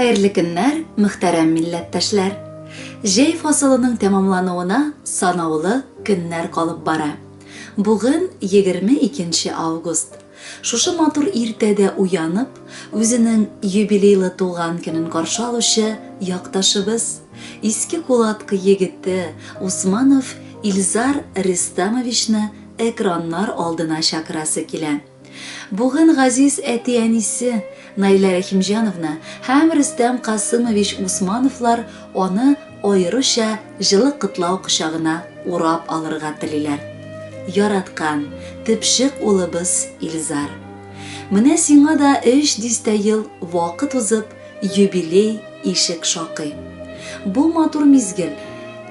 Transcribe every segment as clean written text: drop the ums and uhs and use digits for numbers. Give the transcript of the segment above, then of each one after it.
Хәерле көннәр, мөхтәрәм милләттәшләр! Җәй фасылының тәмамлануына санаулы көннәр калып бара. Бүген 22 нче август. Шушы матур иртәдә уянып, үзенең юбилейлы туган көнен каршы алучы якташыбыз, Иске Кулаткы егете Усманов Илзар Рестамовичны экраннар алдына чакырасы килә. Бүген газиз әти-әнисе Наилә Рәхимҗановна һәм Рөстәм Касымович Усмановлар аны аеруча җылы котлау кочагына урап алырга телиләр. Яраткан, төпчек улыбыз Илзар. Менә сиңа да өч дистә ел вакыт узып, юбилей ишек шакый. Бу матур мизгел.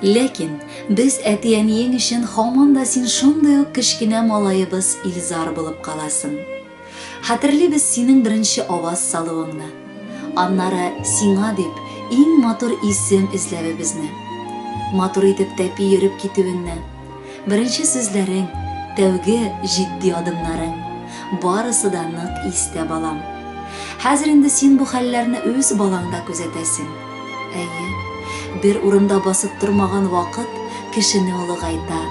Ләкин без әти-әниең өчен һаман да син шундый ук кечкенә малаебыз Илзар булып каласың. Хәтерлибез синең беренче аваз салуыңны. Аннары сиңа дип иң матур исем эзләвебезне. Матур итеп тәпи йөреп китүеңне. Беренче сүзләрең, тәүге җитди адымнарың, барысы да нык истә, балам. Хәзер инде син бу хәлләрне үз балаңда күзәтәсең. Әйе, бер урында басып тормаган вакыт кешене олыгайта.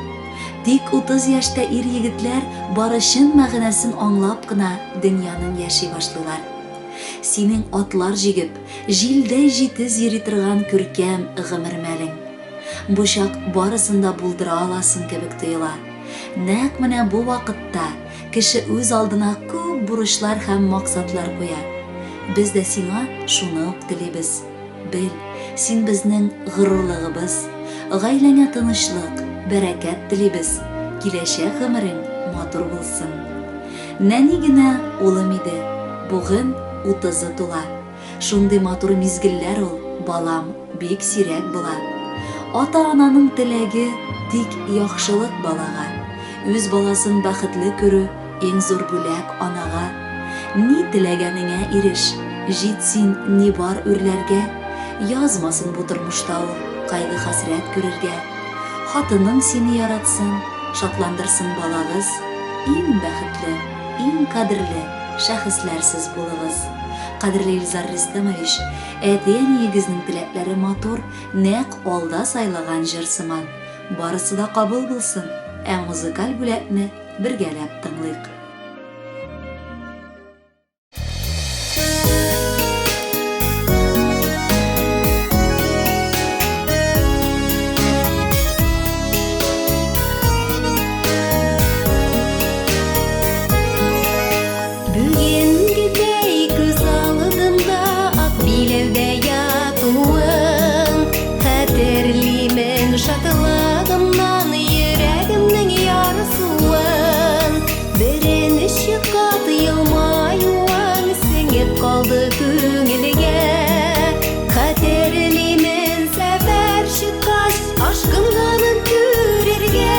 Тик 30 яшьтә ир-егетләр бары чын мәгънәсен аңлап кына дөньяның яши башлыйлар. Синең атлар җигеп, җилдәй җитез йөри торган күркәм гомер мәлең. Бу чак барысын да булдыра аласың кебек тоела. Нәкъ менә бу вакытта кеше үз алдына күп бурычлар һәм максатлар куя. Без дә сиңа шуны ук телибез. Бел, син безнең горурлыгыбыз. Гаиләңә тынычлык, бәрәкәт телибез. Киләчәк гомерең матур булсын. Нәни генә улым иде, бүген утызы тула. Шундый матур мизгелләр ул, балам, бик сирәк була. Ата-ананың теләге тик яхшылык балага. Үз баласын бәхетле күрү, иң зур бүләк анага. Ни теләгәнеңә иреш, җит син ни бар үрләргә. Язмасын бу тормышта ул кайгы-хәсрәт күрергә. Хатының сине яратсын, шатландырсын балагыз. Иң бәхетле, иң кадерле шәхесләр сез булыгыз. Кадерле Илзар Рөстәмович, әти-әниегезнең теләкләре матур, нәкъ алда сайлаган җыр сыман. Барысы да кабул булсын, ә музыкаль бүләкне бергәләп тыңлыйк. Бүгенгедәй күз алдымда ак биләүдә ятуың Хәтерлимен шатлыгымнан йөрәгемнең ярсуын Беренче кат елмаюың сеңеп калды күңелгә Хәтерлимен сәфәр чыккач Ашкынганын күрергә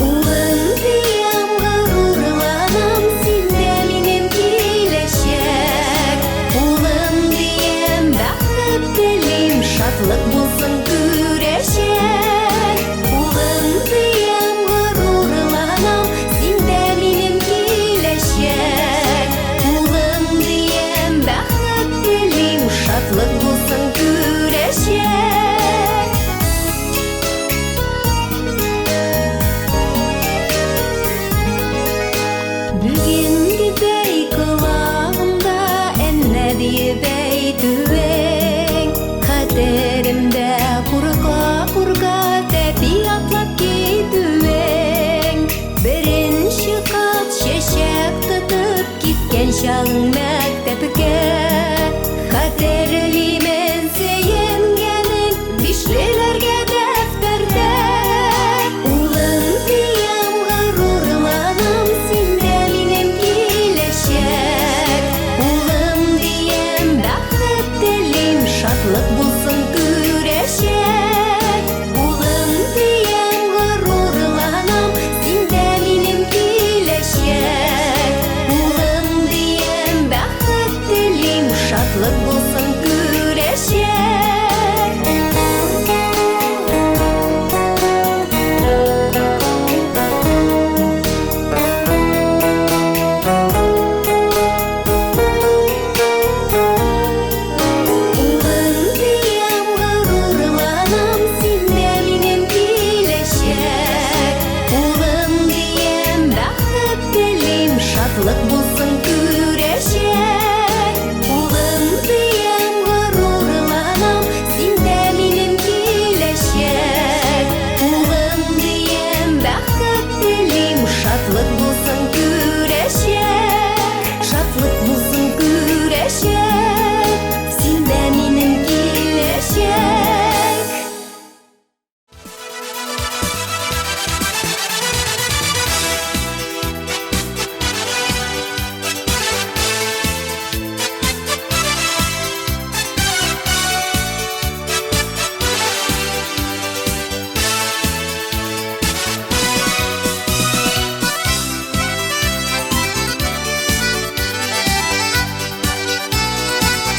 Улым диям, горурланам, синдә минем киләчәк. Улым диям, бәхет телим, шатлык булсын күрәчәк. Улым диям, горурланам, синдә минем киләчәк. Улым диям, бәхет телим, шатлык булсын күрәчәк. Бүгенгедәй колагымда әннә диеп әйтүең Хәтеремдә курка-курка тәпи атлап китүең Беренче кат чәчәк тотып киткән чагың мәктәпкә.